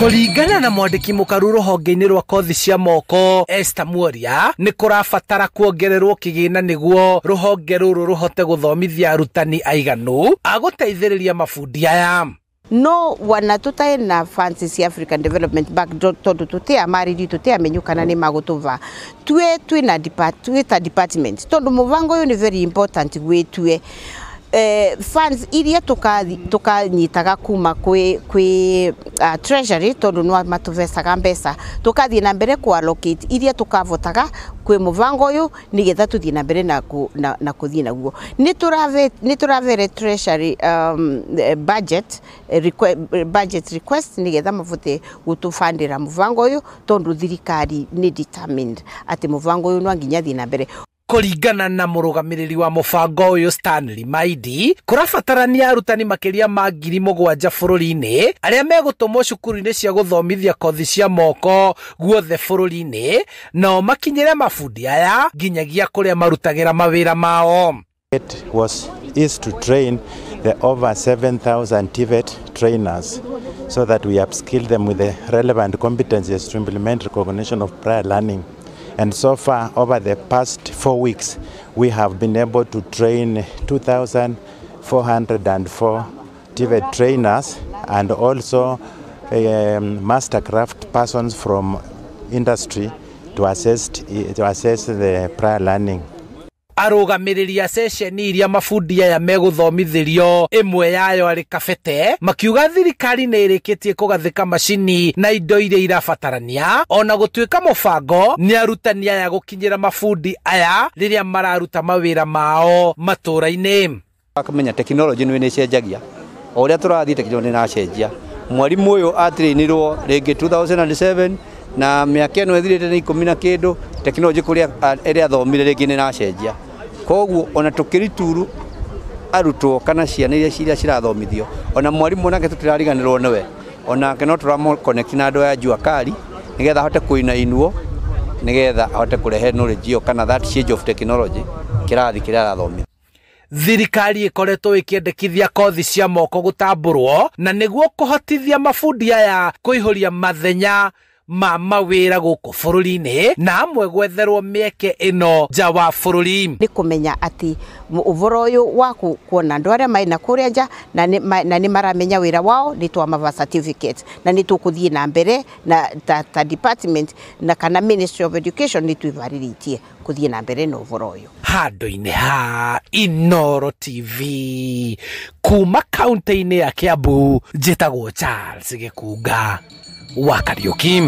Kũringana na mwandĩki mũkaru rũhonge-inĩ rwa kothi cia moko Esther Muoria, nĩ kũrabatara kuongererwo kĩgĩna nĩguo rũhonge rũrũ rũhote gũthomithia arutani aiganu a gũteithĩrĩria mabundi aya. No wana tutae na funds cia African Development Bank tondu tutiamariri tutiamenyu kana ni magutuva tue twina tue ta department tondu mubango uyu ni very important gwitue. Funds iria tukanyitaga kuma kwi treasury tondu no matuvecaga mbeca tukathie na mbere ku allocate iria tukavotaga kwi mubango uyu nigetha tuthie na mbere na kuthie naguo. Ni turavere treasury budget request nigetha mavote gutufandira mubango uyu tondu thirikari ni determined ati mubango uyu no nginya thie na mbere. Kũringana na mũrũgamĩrĩri wa mũbango ũyũ Stanley Maidi, kũrabatarania arutani makĩria ma 7,000 bũrũri-inĩ arĩa megũtũmwo cukuru-inĩ cia gũthomithia kothi cia moko guothe bũrũri-inĩ, nao makinyĩre mabundi aya nginyagia kũrĩa marutagĩra mawĩra mao. It is to train the over 7,000 TVET trainers so that we upskill them with the relevant competencies to implement recognition of prior learning. And so far, over the past 4 weeks, we have been able to train 2,404 TVET trainers and also mastercraft persons from industry to assess the prior learning. Arũgamĩrĩri a ceceni iria mabundi aya megũthomithĩrio ĩmwe yayo arĩ Kabete makiuga thirikari nĩ ĩrĩkĩtie kũgathĩka macini na indo iria irabatarania, ona gũtuĩka mũbango nĩ arutani aya gũkinyĩra mabundi aya rĩrĩa mararuta mawĩra mao matũũra-inĩ. Akamenya tekinoronjĩ nĩ ĩcenjagia o ũrĩa tũrathiĩ, tekinoronjĩ nĩ ĩracenjia. Mwarimu ũyũ atrainirwo rĩngĩ 2007 na mĩaka ĩno ĩthirĩte nĩ 10 na kĩndũ, tekinoronjĩ kũrĩa ĩrĩa athomire rĩngĩ nĩ ĩracenjia. Koguo ona tũkĩrituru arutwo kana ciana iria cirathomithio, ona mwarimu onake tũtirariganĩrwo nĩwe, onake no tũramũ connect na andũ aya Jua Kali nĩgetha ahote kũinainwo, nĩgetha ahote kũrehe knowledge ĩyo kana that change of technology kĩrathi kĩrĩa arathomithio. Thirikari ĩkoretwo ĩkĩendekithia kothi cia moko gũtambũrwo na nĩguo kũhotithia mabundi aya kũihũria mathenya ma mawĩra gũkũ bũrũri-inĩ na amwe gwetherwo mĩeke ĩno nja wa bũrũri. Nĩ kũmenya atĩ ũhoro ũyũ wa kuona andũ arĩa maina kũrĩa nja na nĩ maramenya wĩra wao nĩ twamava certificate na nĩ tũkũthiĩ na mbere na ta department na kana Ministry of Education nĩ twĩvarĩrĩtie kũthiĩ na mbere na ũhoro ũyũ. Handũ-inĩ ha Inooro TV kuma kaunti-inĩ ya Kiambu, njĩtagwo Charles Gĩkunga wa Kariuki.